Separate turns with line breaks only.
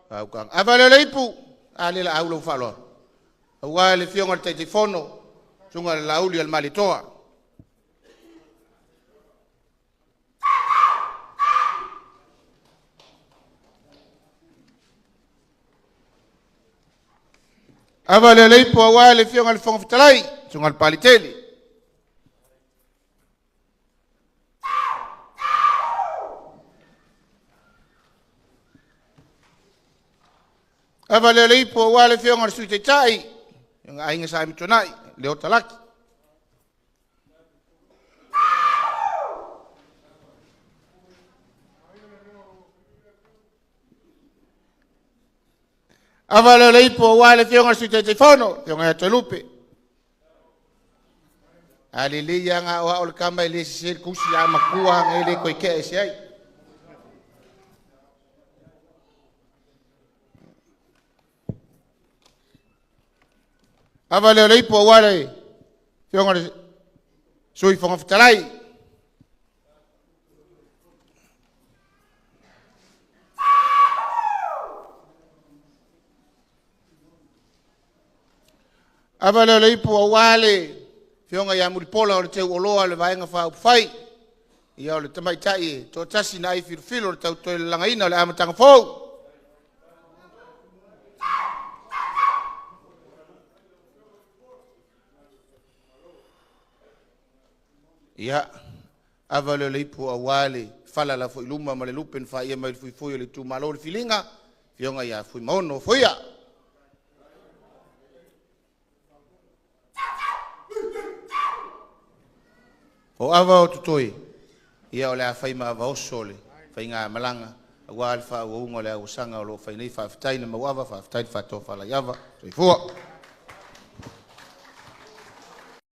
Faautaga. Ava le le ipu, a le la au lau faaloalo. Aua le afioga i le Taitaifono, susuga i le Laauli o le Malietoa. Ava le le ipu aua le afioga i le Fofoga Fetalai, susuga i le Papaliitele. Ava le le ipu aua le afioga i le Sui Taitai, afioga Aiga Sa Amituanai, Leota Laki. Ava le le ipu aua le afioga i le Sui Taitaifono, afioga ia Toelupe. A lelei lava na o au o le tama e le sese le tusi, a matua lava e le toe tea ese ai. Ava le le ipu aua le afioga i le Sui Fofoga Fetalai. Ava le le ipu aua le afioga ia Mulipola o le Teuoloa o le Vaega Faaupufai. Ia o le tamaitai e toatasi na ai filofilo o le tau lalagaina o le amataga fou. Ia, ava le le ipu aua le fala la foi luma ma le lupe na faia mai le fuifui o le itumalo o le Filiga, afioga ia Fuimaono Foia. O ava o totoe, ia o le a fai ma ava oso le faigamalaga aua le faaauauga o le auasaga o lo o fai nei. Faafetai le mauava, faafetai le faatofalaiava. Soifua.